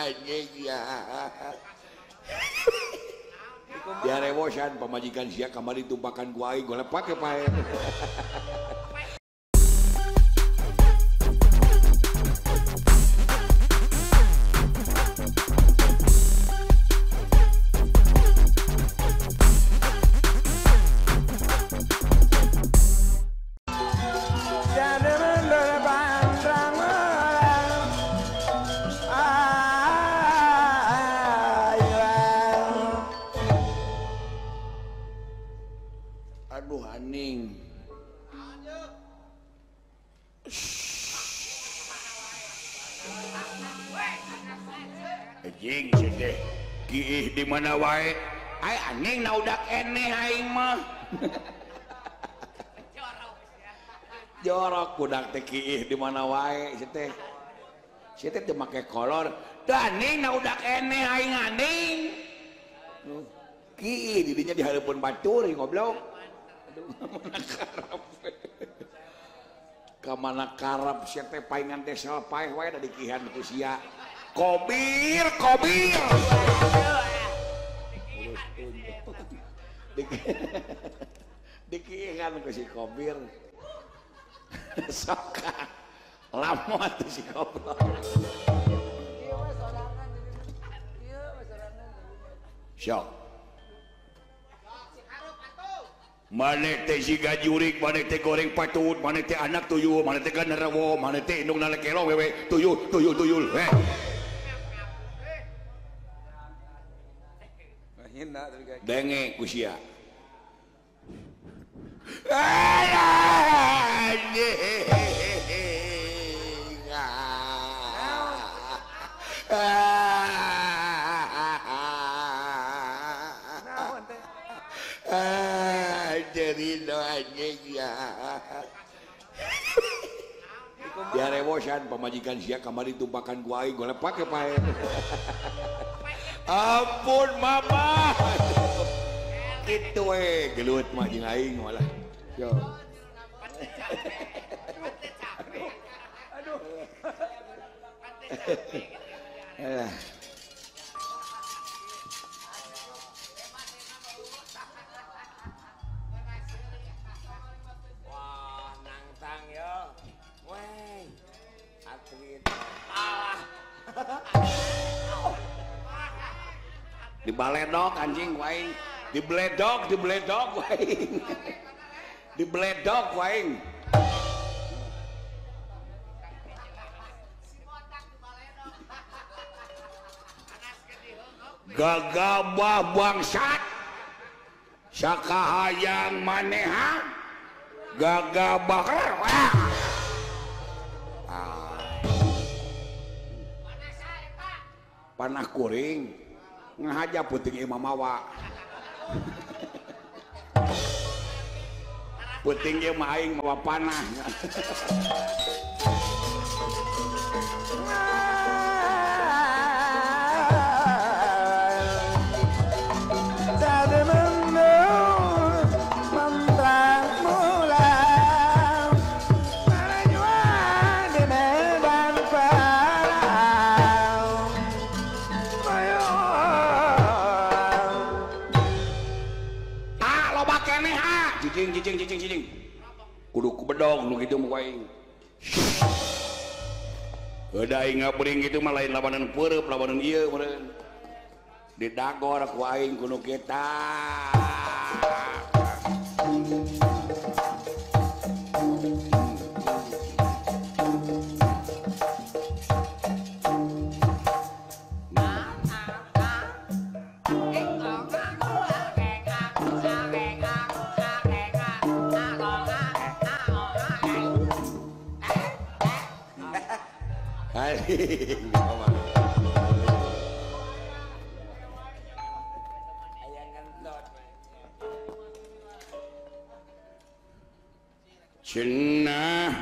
anjing ya. Diarewosan pamajikan sia kamari tumpakan ku aing golepak ke pae. Aduh aning. Anjing sih teh. Kiih di mana wae? Ai aning na udak eneh aing mah. Jorok budak teh kiih di mana wae sih teh. Si teh teu make kolor. Teu aning na udak eneh aing aning. Kiih di dinya di hareupeun batur goblok. Kamana karep sia teh paingan teh paeh wae da dikihan ku sia. Kobir, kobir. Dikihan ku si Kobir. Sok lama tuh si goblok. Sok. Maneh teh siga jurik, maneh teh goreng patut, maneh teh anak tuyul, maneh teh genderuwo, maneh teh indungna kelong wewe, tuyul, tuyul, tuyul. Heh. Denge ku sia. Diarewosan pamajikan sia kamari tumpakan ku aing golepak ke pae. Ampun mama. Kitu we gelut mah jeung aing malah. Yo. Aduh. Aduh. Dibaledok anjing waing, dibledok, dibledok waing. Dibledok waing. Gagabah bangsat. Sakahayang maneha gagabah. Panah kuring ngahaja puting imam mawa. Puting ieu mah aing mawa panah. Cicing cicing cicing cicing. Kudu ku bedog nu kitu mah aing. Heuda aing ngabring kitu mah lain lawanan peureub lawanan ieu meureun. Didagor ku aing kudu kita. Cenah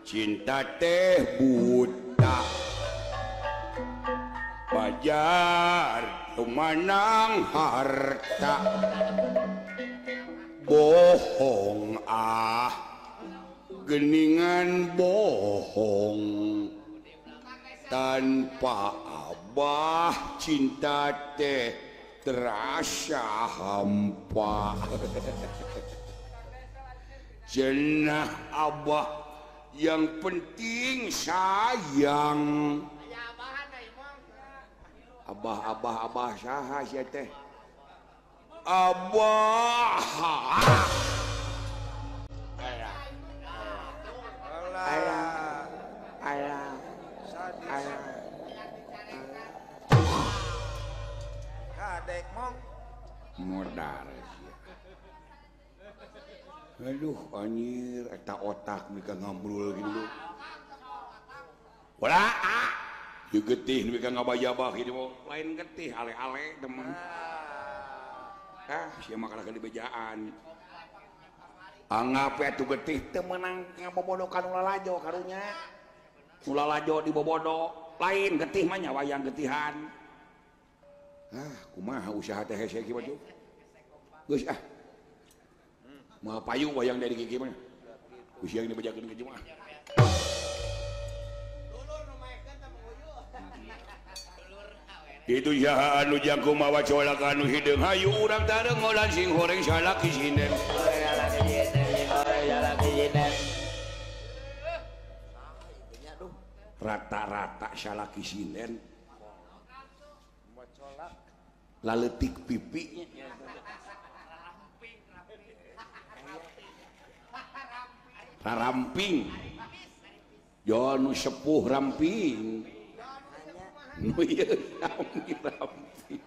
cinta teh buta pajar tumanang harta bohong ah geningan bohong Tanpa abah cinta teh terasa hampa. Cenah abah yang penting sayang. Abah abah abah saha sia teh? Abah. Alah. Alah. Alah. Kadek mong. Modar sia. Aduh anjir eta otak mika ngambrul gitu. Wala ah. Ieu getih nu mika ngabayabah kitu lain getih ale-ale teman. Ah, sia mah kalah dibejaan. Anggap atuh getih teu meunang ngabobodo ka nu lalajo karunya. Nu lalajo dibobodo, lain getih mah nya wayang getihan. Ah, kumaha usaha teh hese kieu mah. Geus ah. Moal payu wayang dari gigi mah. Usia yang dibejakeun ke jemaah. Itu saha anu jangkung mawa colak anu hideung hayu urang tarengolan sing horeng salaki sinden. Rata-rata salaki sinden laletik pipinya. Ramping nu sepuh ramping nu ieu ramping.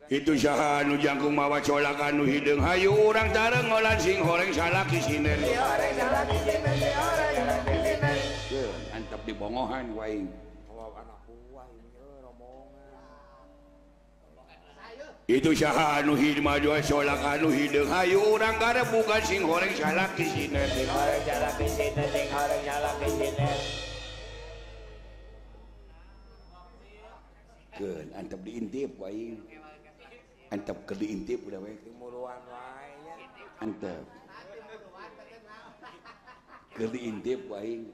Itu saha anu jangkung mawa colak anu hideung hayu urang tarengolan sing horeng salaki sinden. Antep dibongohan wae. Itu saha anu hidma jua solak anu hideung hayu urang garebukan sing horeng salaki sinden. Sing horeng salaki sinden, sing horeng salaki sinden. Keun antep diintip wae. Antep keur diintip udah we. Timuruan wae nya. Antep. Keur diintip wae.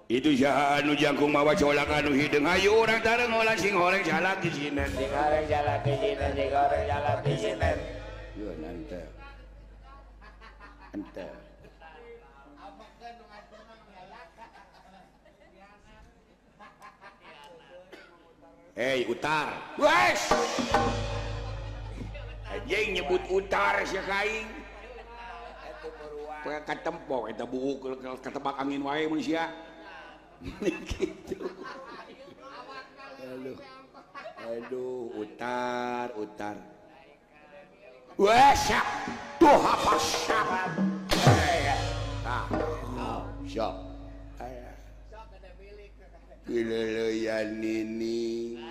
Itu saha anu jangkung mawa colak anu hideung hayu urang tarengolan sing horeng salaki sinden. Sing horeng salaki sinden, sing horeng salaki sinden. Yeuh antep. Antep. Hei utar. Wes. Anjing nyebut utar sia ka aing. Poe katempok eta buuk katebak angin wae mun sia. Gitu. Aduh. Aduh, utar, utar. Wah, siap. Tuh apa siap. Tah. Sok. Pileuleyan nini.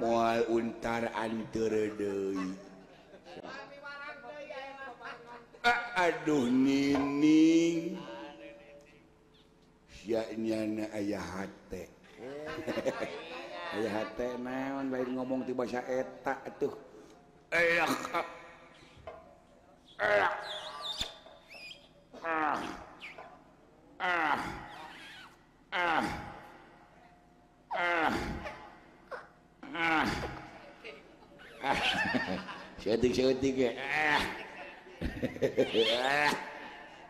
Moal untar anteur deui. Aduh nining. Sia nyana aya hate. Aya hate naon lain ngomong ti basa eta atuh. Seeutik-seeutik ge.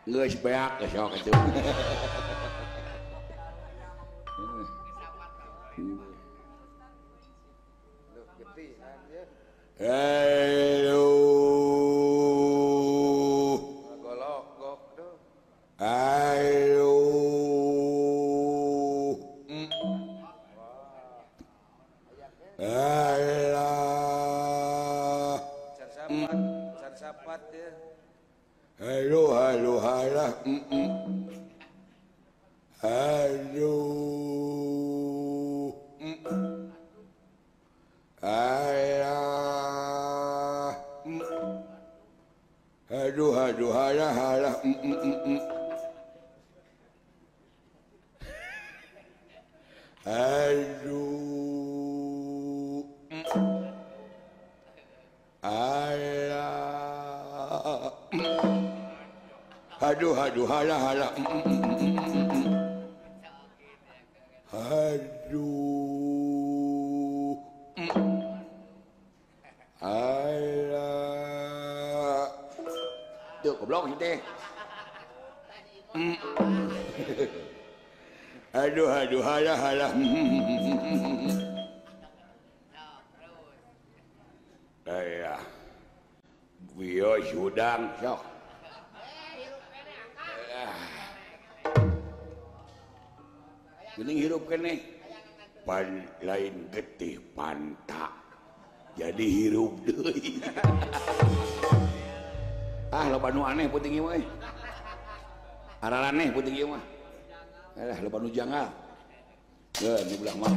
Geus beak sok atuh. Aduh. Aduh. Alah. Sarsapat ya. Halo halo halah. Aduh. Alah. Aduh aduh halah halah. Aduh. Alah. Aduh aduh halah halah. Aduh. Alah. Tuh goblok sih teh. Aduh aduh halah halah. Ayah. Wios hudang sok. Geuning hirup keneh pan lain getih pantak jadi hirup deui. Ah loba nu aneh peuting ieu mah euy. Araraneh peuting ieu mah. Alah loba nu janggal. Geus di belah mah.